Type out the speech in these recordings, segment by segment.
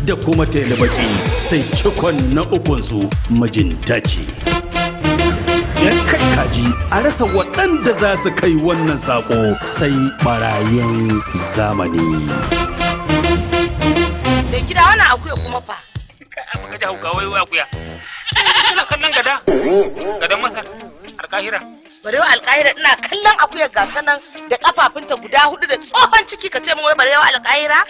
Da kuma Telebaki, sai cikon na ukunsu, Mijinta ce. Kai kaji, a rasa waɗanda za su kai wannan saƙo sai Barayin Zamani. Da gida, wannan akuya kuma fa? Aka ji hauka, wai akuya. Ina kallon gada. Gadan Masar. Alkahira. Barewa Alkahira? Ina kallon akuyar gasa nan da kafafunta guda hudu da tsohon ciki, ka ce min wai barewa Alkahira?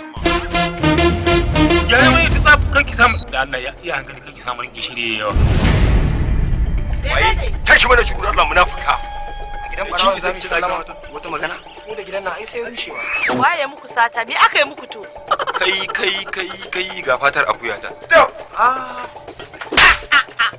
Yare mai ta tsaf, kanki samu da Allah ya iya hankali, kanki samu gishiri yawa. Wai tashi mana shuru, Allah munafika. A gidan barawa za mu yi sallama? Wata magana. Mu da gidan nan ai sai rushewa. Waye muku sata? Me aka yi muku to? Kai kai kai kai, ga fatar akuya ta.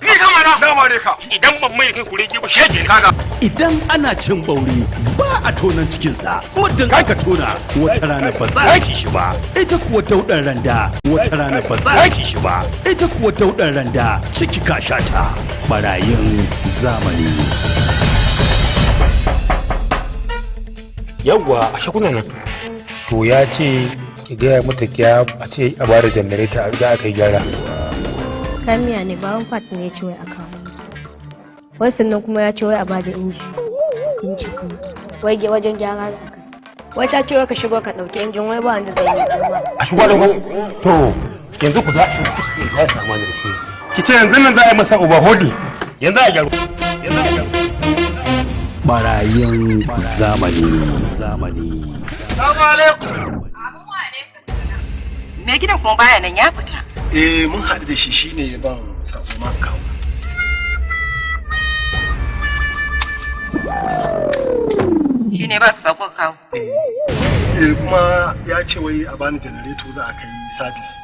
Ni kama na. Na mare ka. Idan ban mai kai kurege ba, shege ne. Kaga. Idan ana cin bauri, ba a tonan cikinsa. Muddin aka tona, wata rana ba za a ci shi ba. Ita kuwa daudar randa, wata rana ba za a ci shi ba. Ita kuwa daudar randa, ciki ka shata. Barayin Zamani. Yawwa, a shakuna nan. To, ya ce ki gaya mata kya a ce a bada janareta za a kai gyara. Kamiya ne, bawan fat ne ya ce wai a kawo masa. Wai sannan kuma ya ce wai a bada inji. Inji kuma? Wai wajen gyara da aka. Wai ta ce wai ka shigo ka ɗauki injin, wai ba wanda zai yi ba. A shigo da ku. To, yanzu ku za ya samu da shi. Ki ce yanzu nan za a yi masa overhaul. Yanzu a gyaru. Yanzu a gyaru. Barayin Zamani. Zamani. Assalamu alaikum. Mai gidan kuma baya nan, ya fita. Eh, mun haɗu da shi, shine ya ban sako ma kawo. Shine ba su sako kawo? Eh, kuma ya ce wai a bani janareto za a kai sabis.